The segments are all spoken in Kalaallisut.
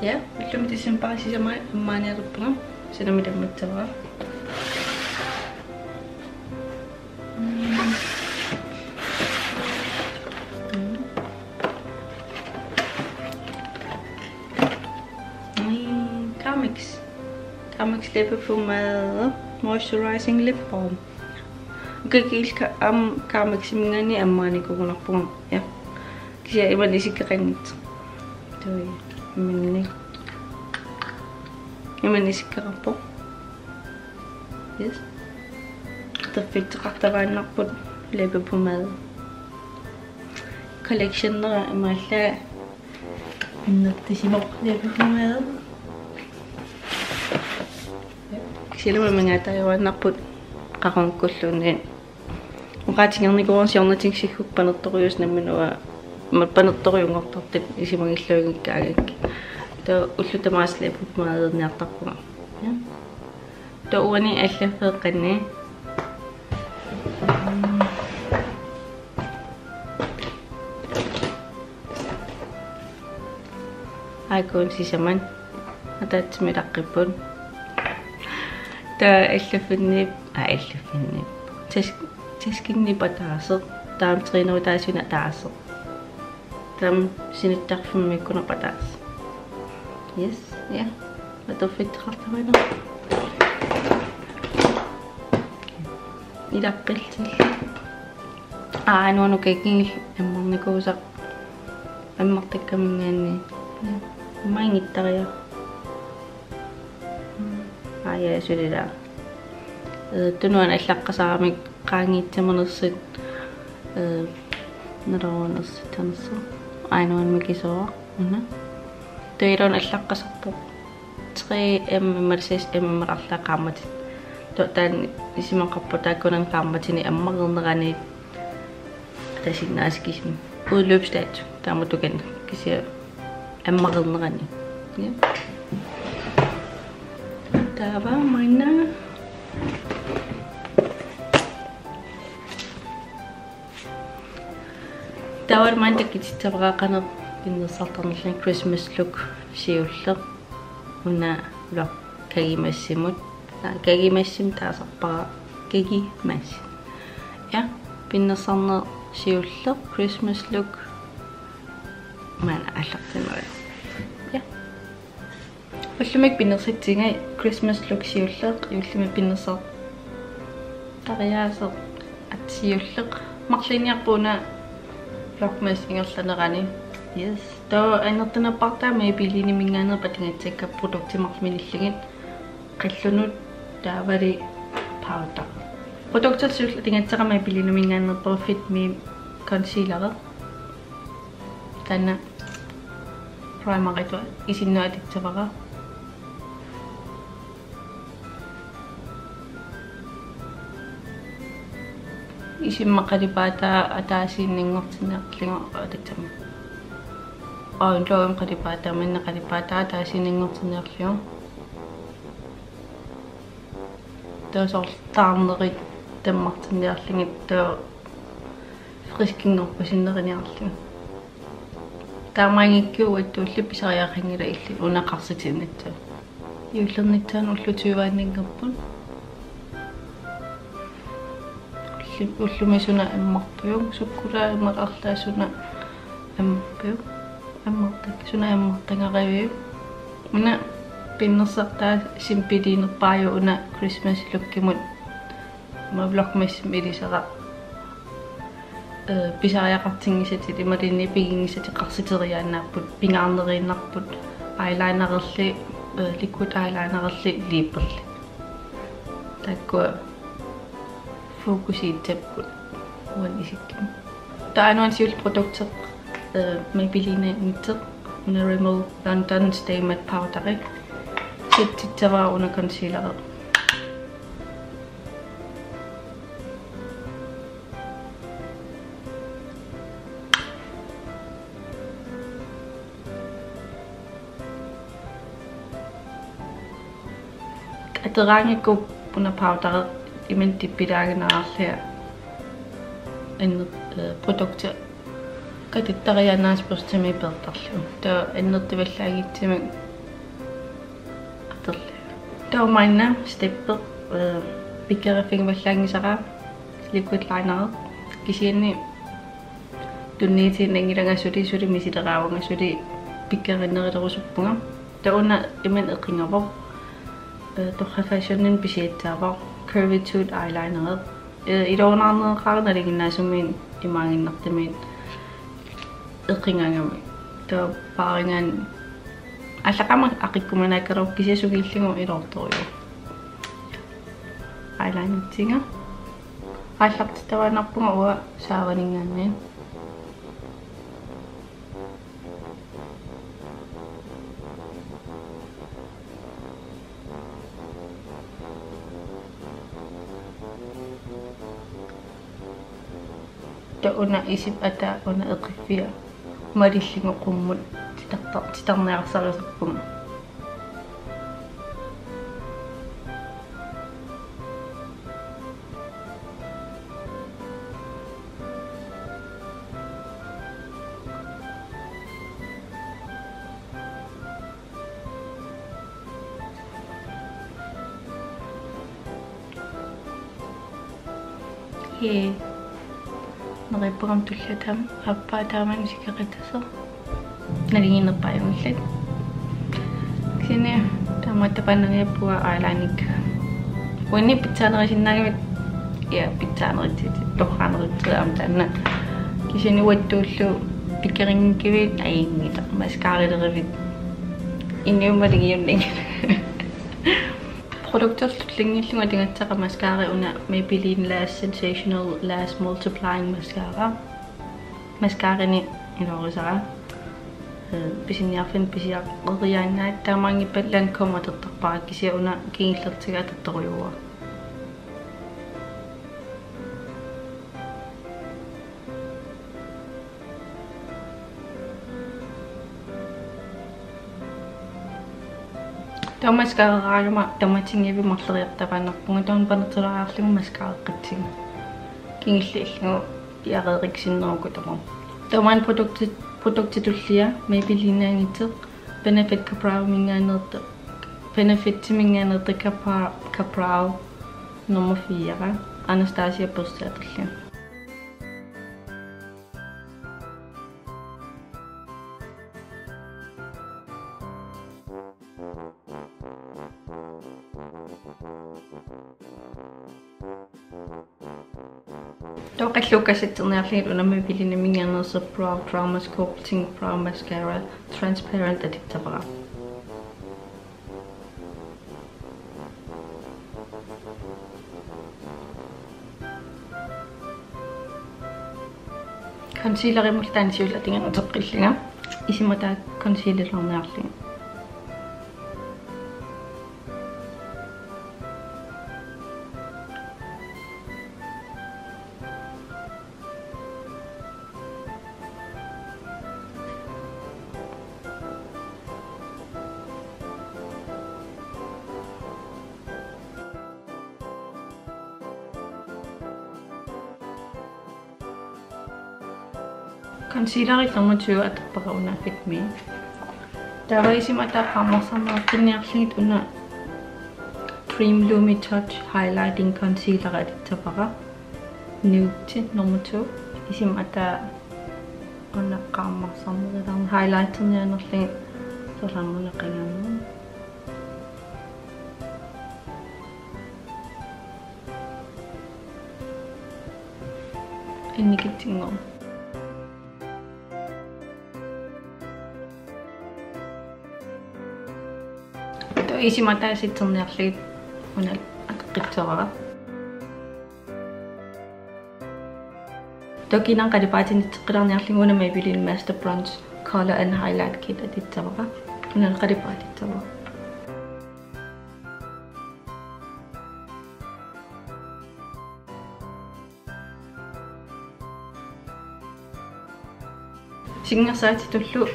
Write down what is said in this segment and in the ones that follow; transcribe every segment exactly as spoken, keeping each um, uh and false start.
Ja, ullumi decembarip sisamat ammaanialerpunga, sanamit ammassavara. Mm. Mm. Mm, Carmex. Carmex læbepomade, moisturizing lip balm. Ukiut kiisa aamma Carmeximinngaanniit ammaanikuugunarpunga. Ja. Kisianni imannak isikkoqanngitsoq. Tui. Imannak. Imannak isikkoqarpoq. Yes. Atorfitseqartamaannarput læbepomade. Collectionera imaallaat annertusimoq læbepomade. Kisianni amigaattaajuaannarput qaqugukkulluunniit. Oqaatigernikuuara siornatigut siggukkut panertorujuusoq nammineq uanga, ma-, panertorujunngortartut isumagilluinngikkaangakkit. Taava ullut tamaasa læbepomaderniartarpunga. Ja. Taava uani allaffeeqqanni. Aajuku sisamat. Ataatsimut ilaqqipput. Taava allaffinniippoq, aa, allaffinniippoq. Tas-, taskinniippoq ataaseq. Taava trænerutaasunik ataaseq. Taava sinittarfimmiikkunarpoq ataaseq. Yes, ja. Atorfitseqartamaannarpoq. Ilaqqillutillu. Aa, aajuna ukiut kiisa ammarnikuusara. Ammartakkaminngaanniit. Maangittariaq. Aa, ja, suli ilaa. Eh, tunuani allaqqasaramik qaangiussimanersut, eh, nalornersitsinersoq. Aajuna mikisuuvoq, una. Taava una allaqqasarpoq. Tre M imaluunniit seks M imaluunniit arlaat qaammatit. Taava taanna isumaqarpoq taakkunannga qaammatini ammareernerani ataasiinnaasoq kisimi. Udløbsdato, taamatut kisianni ammareernerani. Ja. Taava maanna. Taava maanna takutissavarput qanoq pinnersartarnerlunga Christmas look siulleq. Una vlog Kagimassimut. Aa, Kagimassimut taasarpara. Kagimassi. Ja, pinnersarneq siulleq, Christmas look. Maanna aallartinnerit. Ja. Ullumi pinnersatsinga Christmas look siulleq, juullimi pinnersartariaaseq aatsaat siulleq. Marluinniarpoq una Vlogmas ingerlanerani. Yes. Taava annertunerpaartaa Maybellineminngaanneerput atugassakka produktit marluk minillugit. Qallunut taavalu powder. Produktit siulleq atugassara Maybellineminngaanneerpoq Fit Me concealer. Taanna primeritut isinnut atussavara. Isummat qalipaataa ataasiinnanngortinniarlugu atussama. Øjenlågimut qalipaataa, maanna qalipaataa ataasiinnanngortinniarlugu. Taava soorlu taarnerit tammartinniarlugit taava friskinngorpasinneriniarlugu. Taamaanngikkuugatta ullut pisariaqanngilaq illit una qarsitiinnassavat. Juullernissaanut ullut tyveanninngapput. Ullu-, ullumi suna ammarpugut, sukkulaat imaluunniit arlaat suna ammarpugut. Ammartak-, suna ammartagaraviuk. Una pinnersartaa simpeliinerpaajuvoq una Christmas lookimut. Aamma Vlogmasimi ilisara. Eh, pisariaqartinngisatit imaluunniit piginngisatit qarsiteriaannaapput, pingaarneriinnarput, eyelinererli, eh, liquid eyelinererli, liiperli. Taakkua fokusiussapput uani isikkimi. Taava aajuna siulleq produkti, eh, Maybellinemiittoq, una Rimmel London Stay Matte Powderi. Settissavara una concealeri. Ateraangakkit una powderi imannak tippilaaginnarlunga anner-, eh, produkti katuttariaannaasoq børstimik peertarlugu. Taava annertuvallaanngitsumik Taava maanna steppi, eh, pikkoriffigivallaanngisara liquid liner. Kisianni tunniutiinnanngilanga suli, suli misileraaruanga, suli pikkorinnerullerusuppunga. Taava una imannak eqigavoq, eh, Torrak Fashionimi pisiassaavoq Curvitude eyeliner. Eh, iluanaarneqaaq nalinginnaasumik imaaginnartumik eqigagami. Taava paarigaanni allaqqammut aqikkumanaakkalaarpoq kisianni sungiullugu iluartorujuuvoq. Eyelinertiga. Aallartittavaannarpunga uanga Zaraninngaanniit. Taava una isip ataa una eqiffia malillugu qummut titarta-, titarniarsarisarpunga. Ee, neriuppunga tulliani aappaa taamani sikeqitasoq. Nalingiinnerpaajunngilaat. Kisianni taamaattoq paannagiappunga eyelinerikka. Uanni pitsaanerusinnaagavit, ja, pitsaanerutsigit, torraanerutsigit aamma taanna. Kisianni uattullu pikkorinngikkuit ajunngilaq, mascaraleruit. Inuumalugiunning. Produktertut tullianngillugu atugassara mascara una Maybelline Lash Sensational Lash Multiplying Mascara. Mascaranik iluarisara. Eh, pisiniarfinni pisiareriaannaat, taamaanngippat Lancôme atortarpara kisianni una kingullertigut atortorujuuara. Taava mascararaangama tamatinngiviup marloriartuaannarpunga, taanna panertulaariarlugu mascarareqatsigu. Kingulliullugu piareeriksinneruku tamarmi. Taava maanna produkti-, produktit tullia Maybellineanngitsoq Benefit Ka-Brow-minngaanneersoq, Benefitiminngaanneersoq Ka-Brow, Ka-Brow nummer fire, Anastasia børsti atorlugu. Taava qallukka assigiinngitsut una Maybellineminngaanneersoq Brow Drama Sculpting Brow Mascara Transparent atussavara. Concealerimut taanna siulleq atugaanni uteqqillunga. Isip ataa concealerniarlugu. Concealeri nummer to atorpara una Fit Me. Taava isip ataa qaammarsarneqartinniarlugit una Dream Lumi Touch Highlighting Concealer atussavara. Nude nummer to. Isip ataa una qaammarsarneqarnerlugit highlighterniarnerlugit soorlu aamma una qingaanermut. Annikitsinngormat. Taava isip ataa assigiinngitsut una atoqqissavara. Taava kiinnama qalipaatinitseqqilaarniarlugu una Maybelline Master Bronze Color and Highlight Kit atussavara. Una qalipaatit atorpara. Sinngersaatitullu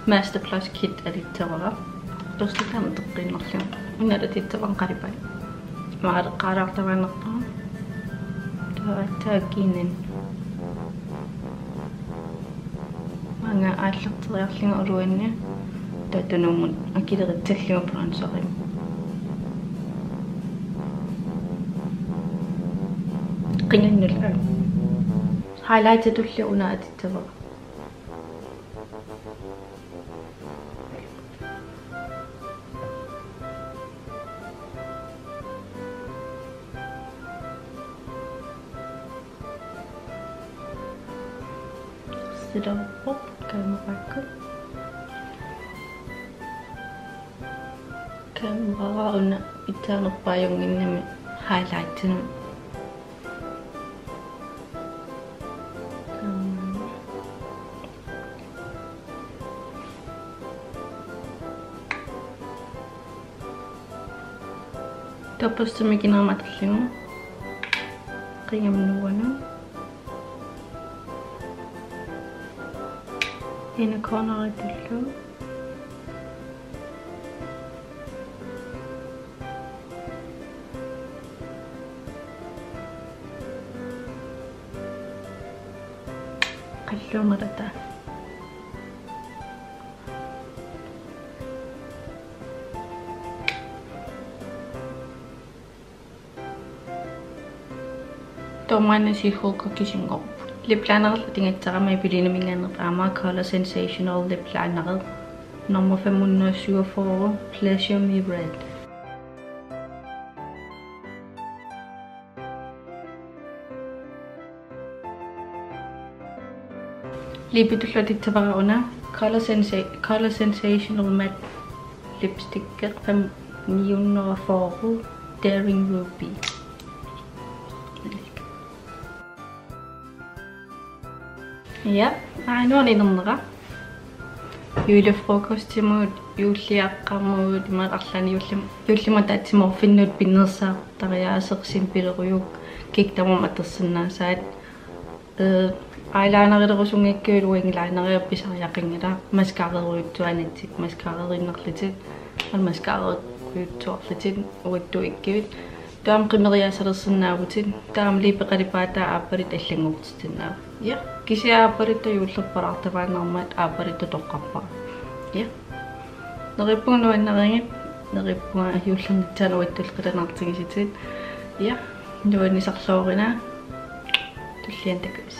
Master Blush Kit atussavara. Børsti taanna atoqqiinnarlugu. Una atussavara qalipaat. Maaleqqaalaartavaannarpara. Taava taakkiinnani. Maanga aallarteriarlunga uluanni. Taava tunummut akilerissallugu bronzerimut. Qinannullu. Highlightitulli una atussavara. Silaappoq kameraakkut. Kameraa una pitsaanerpaajunnginnami highlightinut. Taava børsti mikinerama atorlugu. Qingami nuuanut. Inner corneritullu. Qalluumalata. Taava maanna siulleq kisinngorpoq. Lip linerillu atugassara Maybellineminngaanneerpoq aamma Color Sensational lip liner. Nummer fem hundrede syvogfyrre, Pleasure Me Red. Lippitullu atussavara una Color Sensa-, Color Sensational Matte Lipstick fem ni hundrede og fyrre Daring Ruby. Ja, aajuna inernera. Julefrokostimut, juulliaqqamut, imaluunniit arlaannik juullim-, juullimut ataatsimoorfinnut pinnersaaruttariaaseq, simpilerujuk, kikkut tamarmik atorsinnaasaat. Øh, eyelinerilerusunngikkuit wing lineri pisariaqanngilaq, mascararujussuanitsi, mascarariinnarlutit, al mascararujussuarlutit, uattut ikkivit. Taava qimeriaasalersinnaavutit, taava liipi qalipaataa aappaluttoq allanngortitsinnaavat. Ja, kisianni aappaluttoq juullerpalaartuaannarmat aappaluttoq toqqarpara. Ja. Neriuppunga nuannarigit, neriuppunga juullernitsaanut uattullu qilanaartigisutit. Ja, nuannisarluarina. Tulliani takuss.